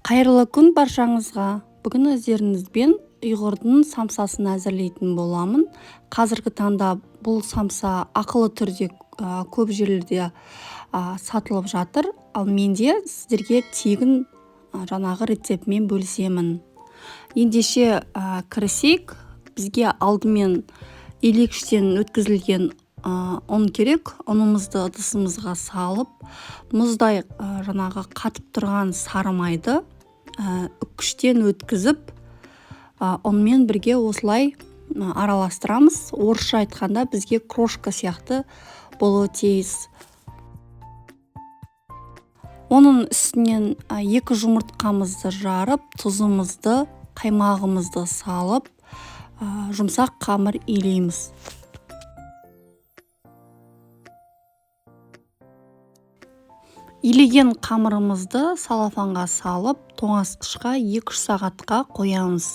Қайырлы күн баршаңызға. Бүгін өздеріңізбен ұйғырдың самсасын әзірлейтін боламын. Қазіргі таңда бұл самса ақылы түрде көп жерлерде сатылып жатыр. Ал менде сіздерге тегін жаңағы рецептімен бөлісемін. Ендеше кірісейік. Бізге алдымен елегіштен өткізілген ұн керек. Ұнымызды ыдысымызға салып, мұздай жаңағы қатып тұрған сары майды үккіштен өткізіп, ұнмен бірге осылай араластырамыз. Орысша айтқанда бізге крошка сияқты болуы тиіс. Оның үстінен 2 жұмыртқамызды жарып, тұзымызды, қаймағымызды салып, жұмсақ қамыр илейміз. Илеген қамырымызды салафанға салып, тоңазытқышқа 2-3 сағатқа қоямыз.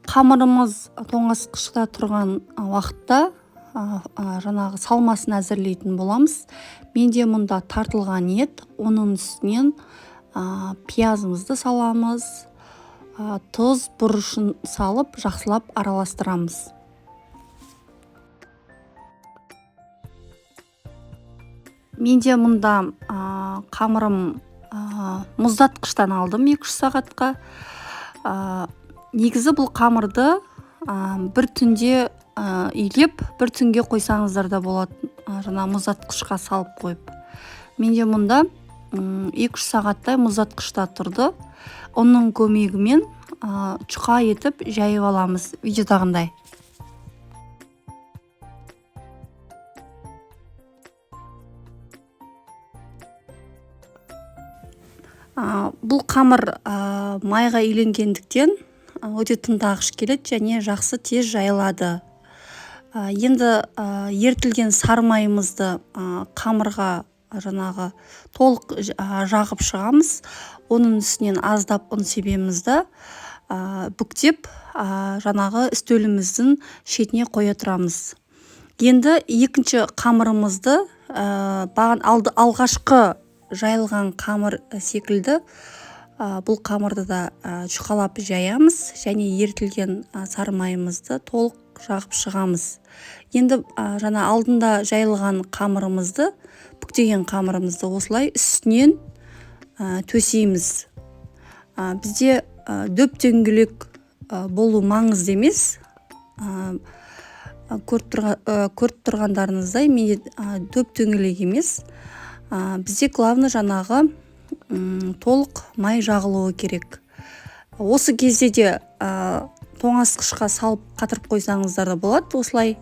Қамырымыз тоңазытқышта тұрған уақытта жаңағы салмасын әзірлейтін боламыз. Менде мұнда тартылған ет, оның үстінен пиязымызды саламыз, тұз, бұрышын салып жақсылап араластырамыз. Менде мұнда қамырым мұздатқыштан алдым 2-3 сағатқа. Негізі бұл қамырды бір түнде илеп, бір түнге қойсаңыздар да болады, жаңа мұздатқышқа салып қойып. Менде мұнда 2-3 сағаттай мұздатқышта тұрды. Ұнның көмегімен жұқа етіп жайып аламыз видеодағындай. Бұл қамыр майға иленгендіктен өте тыңдағыш келеді және жақсы тез жайылады. Енді ерітілген сары майымызды қамырға жаңағы толық жағып шығамыз. Оның үстінен аздап ұн себеміз да, бүктеп, жаңағы үстеліміздің шетіне қоя тұрамыз. Енді екінші қамырымызды, алғашқы жайылған қамыр секілді, бұл қамырды да жұқалап жаямыз және ерітілген сары майымызды толық жағып шығамыз. Енді жаңа алдында жайылған қамырымызды, бүктеген қамырымызды осылай үстінен төсейміз. Бізде дөп дөңгелек болу маңызды емес. Көріп тұрғандарыңыздай менде дөп дөңгелек емес. Бізде главный жаңағы толық май жағылуы керек. Осы кезде де тоңазытқышқа салып қатырып қойсаңыздар да болады. Осылай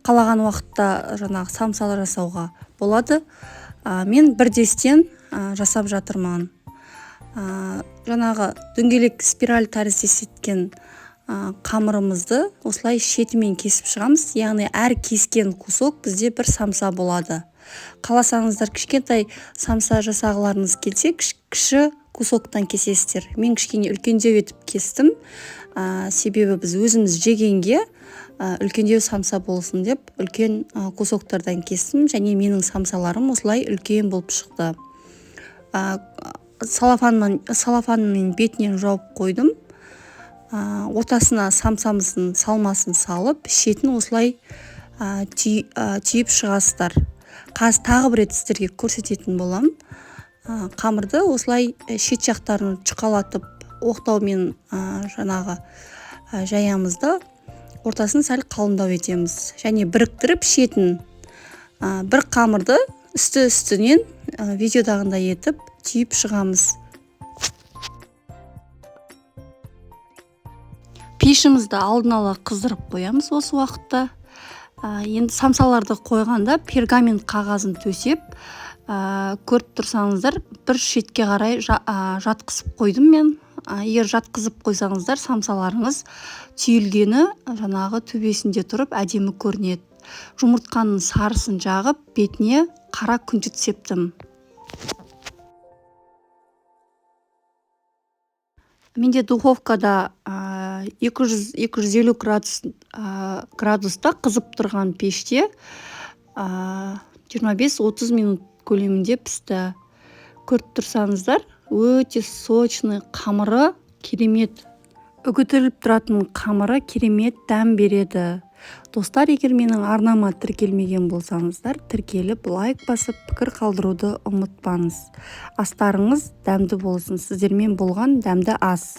қалаған уақытта жаңағы самсалар жасауға болады. Мен бірдестен жасап жатырмын. Жаңағы дөңгелек спираль тәрізді еткен қамырымызды осылай шетімен кесіп шығамыз. Яғни әр кескен кусок бізде бір самса болады. Қаласаңыздар кішкентай самса жасағыларыңыз келсе, кіші кусоктан кесесіздер. Мен кішкене үлкендеу етіп кестім. Себебі біз өзіміз жегенге, үлкендеу самса болсын деп үлкен кусоктардан кестім. Және менің самсаларым осылай үлкен болып шықты. Салафанмен бетінен жауып қойдым. Ортасына самсамыздың салмасын салып, шетін осылай түйіп шығасыздар. Қазір тағы бір рет сіздерге көрсететін боламын. Қамырды осылай шет жақтарын жұқалатып, оқтаумен, жаңағы жаямыз да, ортасын сәл қалыңдау етеміз. Және біріктіріп шетін, бір қамырды үсті үстінен, видеодағындай етіп түйіп шығамыз. Пешімізді алдын ала қыздырып қоямыз осы уақытта. Енді самсаларды қойғанда пергамент қағазын төсеп, көріп тұрсаңыздар, бір шетке қарай жатқызып қойдым мен. Егер жатқызып қойсаңыздар, самсаларыңыз түйілгені жаңағы төбесінде тұрып әдемі көрінеді. Жұмыртқаның сарысын жағып, бетіне қара күнжіт септім. Менде духовкада, екі жүз елу градуста қызып тұрған пеште, жиырма бес-отыз минут көлемінде пісті. Көріп тұрсаңыздар, өте сочный, қамыры керемет, үгітіліп тұратын қамыры керемет дәм береді. Достар, егер менің арнама тіркелмеген болсаңыздар, тіркеліп, лайк басып, пікір қалдыруды ұмытпаңыз. Астарыңыз дәмді болсын! Сіздермен болған «Дәмді ас».